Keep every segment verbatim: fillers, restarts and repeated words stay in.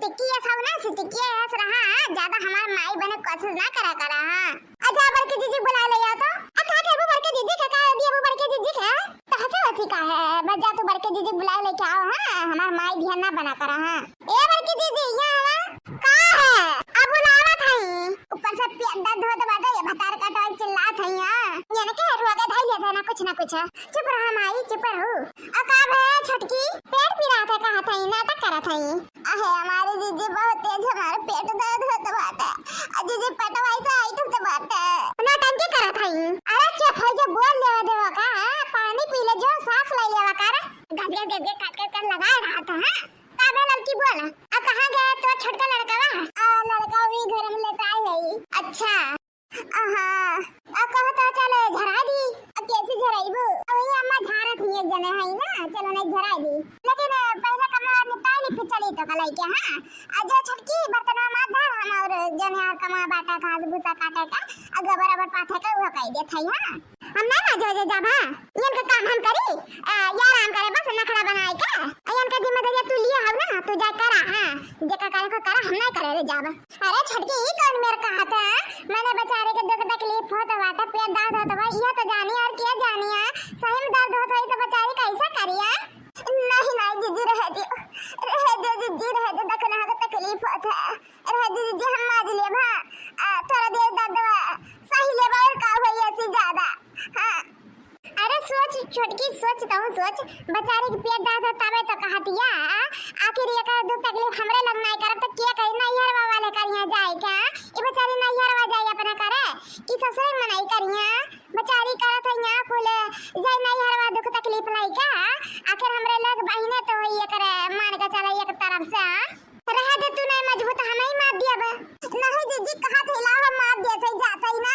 टिकिया सब ना, से टिकिया यस रहा, ज्यादा हमार माई बने कोशिश ना करा करा, हाँ। अच्छा, बड़के जीजी बुला ले आओ तो। आ, का कहबू बड़के जीजी के, का दिया वो बड़के जीजी के? तो हंसे हंसी का है, बस जा तू बड़के जीजी बुला लेके आओ, हाँ, हमार माई ध्यान ना बना करा, हाँ। ए बड़की दीदी, यहाँ आवा। का है? अब बुलावत हई। ऊपर से पेट दर्द होत बाटे, ये भतार का टोल चिल्लात हई, हाँ। ये ना के रोगे धई लेत है ना कुछ ना कुछ। चुप रहा माई, चुप रहू। आ का भे छोटकी? पेट पिरात है कहत हई, नाटक करत हई। अहे हमारे जीजी बहुत तेज हमारे पेट दर्द होत बाटे। आ जीजी पेटवा ऐसे हाइट होत बाटे। नौटंकी करत हई। अरे चुप हो जा, बोल लेवे देवा का, हाँ? पानी पी ले जो, सांस ले लेवा कर। गज गज गज गज कट कट कर लगा रहा था, हाँ? का बे लड़की बोल, आ कहाँ गया तो छोटका लड़का बा? आ लड़का वही घर में लेटाए है। अच्छा। हाँ। आ कहता चले झरा दी। आ कैसे झराइबू? वही अम्मा झारत ही एक जने है ना, चलो नहीं झरा दी। लेकिन पहले कमवा निपटाई ली, फिर चली तो कलाई के, हाँ। आ जो छोटकी बर्तनवा मार धार, हम और जने यार कमवा बाटा घास भूसा काटे का, आ गोबर ओबर पाथे का वो कह देत है, हाँ। हम ना माजे जे जाबा, इनके काम हम करी। आ, या आराम करे बस नखड़ा बनाए के। आ, इनका जिम्मेदारी तू लिए हव ना, तू जा करा, हाँ। जेका करे को करा, हम नहीं करे रे जाबा। अरे छोटकी, ई कौन मेर कहा था? मैंने बेचारे के दुख तकलीफ होत बाटे, पेट दर्द होत बा, इहे तो जानी और के जानी है। सही में दर्द होत होई तो बेचारी कैसे करिया? नहीं, नहीं जीजी, रह दियो, रह दियो जीजी, रह दियो, देखो ना, तकलीफ होत है। रह दे जीजी, हम माज लेब, हाँ। आ, थोड़ा देर दर्दवा सही लेब, और का होई ऐसे ज्यादा? हाँ। अरे सोच छोटकी, सोच तहूँ सोच, बेचारी के पेट दर्द है तबे तो कहतिया, आ? आखिर एकर दुख तकलीफ हमरे लग नाई करब तो के करी? नैहरवा वाले करिया जाए क्या? ई बेचारी नैहरवा जाए अपने करे कि ससुरे में नहीं करिया? बेचारी करत है यहाँ कुल, जाए नैहरवा दुख तकलीफ लाई का? आखिर हमरे लग बहिने तो होई एकर, मान के चला एक तरफ से, आ? रहा दे, तू नहीं मजबूत, हम ही मार दिया बे। नहीं जीजी, कहा थे ला, हम मार दिया थे, जाता ही ना।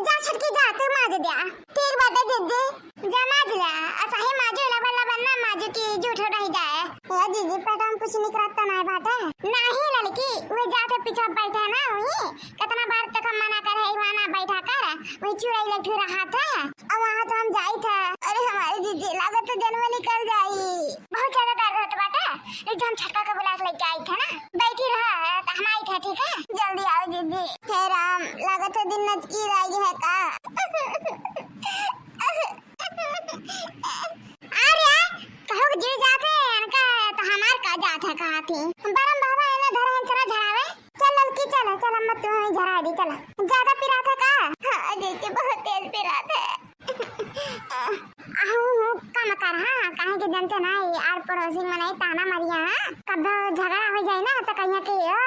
जा छोटकी जा, तू माज दिया। ठीक बाटे जीजी। जा माज ले, असही माजू, लबर लबर ना माजू कि जूठ रह जाए। ए जीजी, पेट में कुछ निकलत तो नहीं बाटे? नहीं लड़की, वे जाते पीछे बैठे ना वही। कितना बार तक हम मना करे, वहाँ ना बैठा कर, वही चुड़ैल एक ठो रहा था। अब वहाँ तो हम जाई था। अरे हमारे जीजी, लागत तो जनवा निकल जाई। बहुत ज्यादा दर्द होत बाटे। रुक जा, हम छोटका के बुला के लेके आई था ना। बैठी रहा, तो हम आई था, ठीक है? जल्दी आओ जीजी। हे राम, लागत है दिन नजदीक आ गया है का? अरे, कहू के जी जात है, इनका तो हमार का जात है, कहा थी। बरम बाबा, इन्हें धरे हैं, चला झरावे। चल ललकी, चल, चल अम्मा, तू हमें झरा दी, चला। ज्यादा पिरात है का? हाँ, जीजी, बहुत तेज पिरात है। आहू हूँ कम कर, हाँ, काहे के जनते ना, ई आर पड़ोसी में नहीं ताना मारिया, हाँ। कब झगड़ा हो जाए ना, तो कहिया कि, "ओ,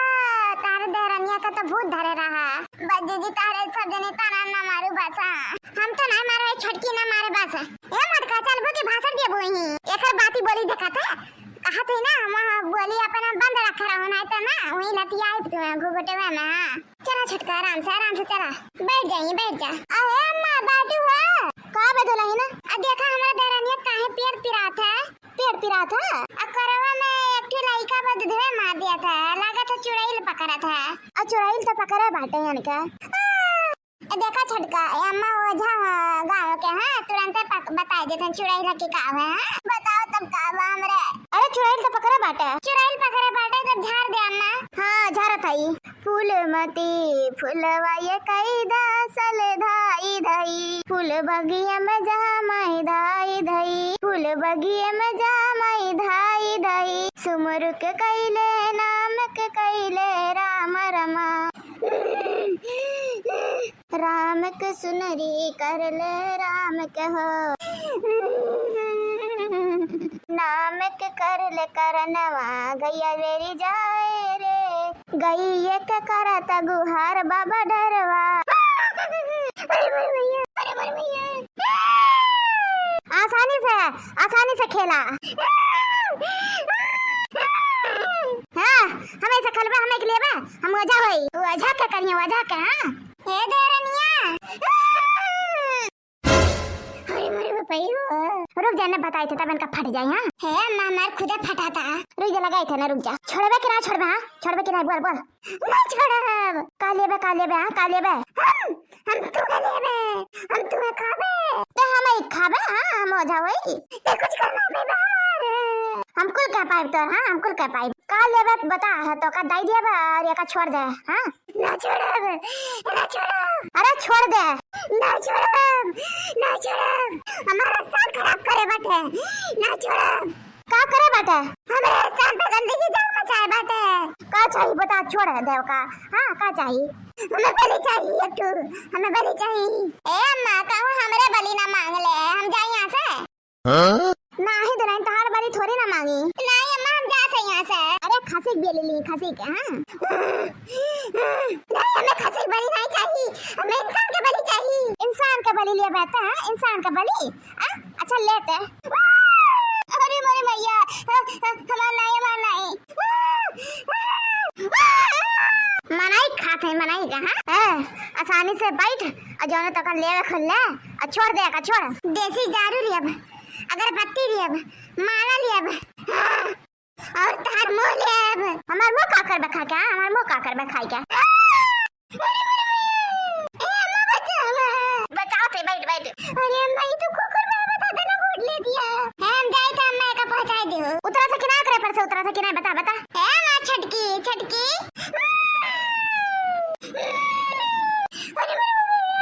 तारे देहरनिया का तो भूत धरे रहा।" बस जीजी, तारे सब जने ताना ना मारू बस, हाँ। हम तो ना मारे, छोटकी ना मारे बस। ए मोटका, चलबू कि भाषण देबू ही? एकर बाती बोली देखत है। कहत है ना, वहाँ बोली अपन बंद रखे रहो, नहीं तो ना, वहीं लतियाई तू घुघुटवा में, हाँ। चला छोटका, आराम से, आराम से चला। बैठ जाइए, बैठ जा। अरे अम्मा, बैठू हो। का बे दुलहिन? आ देखा, हमरा देरानिया काहे पेट पिरात है? पेट पिरात है? आ करवा में एक ठे लइका बा, दूधवे मार दिया था। लागत है चुड़ैल पकड़त है। आ चुड़ैल तो पकड़े बाटे इनका। आ! ए देखा छोटका, ए अम्मा ओझा ह गाँव के, हाँ, तुरंते पक-, बताई देते हैं चुड़ैल की का है, हाँ? बताओ तब का बा हमरे। अरे चुड़ैल तो पकड़े बाटे। चुड़ैल पकड़े बाटे तो झार दे अम्मा। हाँ, झारत हई। फूलमती फुलवा ये कई दा, सले धाई धाई। फूल बगिया में जा माई धाई धाई। फूल बगिया में जा माई धाई धाई। सुमरुक कइले नाम के कइले राम रमा। राम के सुनरी कर ले राम के हो। नाम के कर ले करनवा गैया वेरी जाए रे। गैया के करत गुहार बाबा डरवा। अरे मोर भैया, अरे मोर भैया। आसानी से, आसानी से खेला। हाँ, हम ऐसे खेलबे, हम एक लेबे, हम ओझा होई। ओझा के करिए, ओझा के, हाँ। हे देरनिया। अरे मोरे बपई हो। रुक जा, ना बताई थे तब इनका फट जाए, हाँ। हे अम्मा, हमार खुदे फटा था। रुक जा, लगाई थे ना, रुक जा। छोड़बे कि ना छोड़बे, हाँ? छोड़बे कि ना, बोल, बोल। ना छोड़ब। का लेबे, का लेबे, हाँ, का लेबे? हम, हम तू का लेबे, हम तू खाबे। ते हम ही खाबे, हाँ, हम ओझा होई। ते कुछ करना बेबे हमारे। हम कुल कह पाइब तोर, हाँ, हम कुल कह पाइब। का का लेबे बता, है तो का दाई दिया बा और एका छोड़ दे, हाँ? ना छोड़ब, ना छोड़ब। अरे छोड़ दे। ना छोड़ब, ना छोड़ब। हमार स्थान खराब करे बाटे। ना छोड़ब। का करे बाटे? हमरे स्थान पे गंदगी जान मचाए बाटे। का चाही बता, छोड़ दे का। हाँ, का चाही? हमें बलि चाही एक ठो, हमें बलि चाही। ए अम्मा, कहूँ हमरे बलि ना मांग ले, हम जाई यहाँ से। हाँ? नाही दुल्हन, तोहार बलि थोड़ी ना मांगी। नाही अम्मा, हम जात है यहाँ से। अरे खसी के बलि ली, खसी के, हाँ। नहीं, हमें खसी के बलि नहीं चाहिए, हमें इंसान के बलि चाहिए। इंसान के बलि लिया बेटा, हाँ? इंसान के बलि? हाँ? अच्छा लेते। अरे मोरे मैया, हमार नहीं, हमार नहीं। मनई खात है, मनई का, हाँ? ए, आसानी से बैठ और जौने तोका लेवे खुल ले और छोड़ दे का, छोड़। देसी दारू लियब, अगरबत्ती लियब, माला लियब, हाँ, और तहार मुंह लियब। हमार मुंह का करबे खा के, हाँ? हमार मुंह का करबे खाई के? ए, अम्मा, बचावा। बचाओ थे, बैठ, बैठ। अरे अम्मा, ई तो कुकुर बा, बता देना, वोट ले दिया। ए, हम जाई त अम्मा का पहुंचाई दियो। उतरा था कि ना, करे पर से उतरा था कि ना, बता, बता। ए, अम्मा, छटकी, छटकी। अरे, अरे, अरे,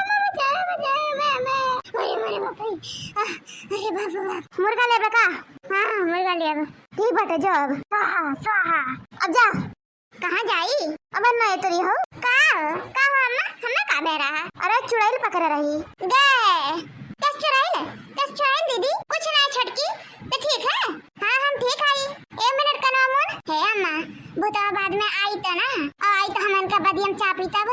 अम्मा, बचाओ, बचाओ, अम्मा, अम्मा। अरे, अरे, बाप रे। आ, अरे, बाप रे, बाप। मुर्गा लेबे का? हाँ, मुर्गा लेबे। ठीक बाटे, जाओ अब। स्वाहा, स्वाहा। अब जा। कहाँ जाई? अब ना एतरी हो। का? का हो अम्मा? हमें का बे रहा? अरे चुड़ैल पकड़े रही। गे, कस चुड़ैल? कस चुड़ैल दीदी? कुछ ना छोटकी, तो ठीक है? हाँ, हम ठीक हई। एक मिनट कनवा मुन। हे अम्मा, भूतवा बाद में आई त ना, और आई त हमन का बदियम चापी तब।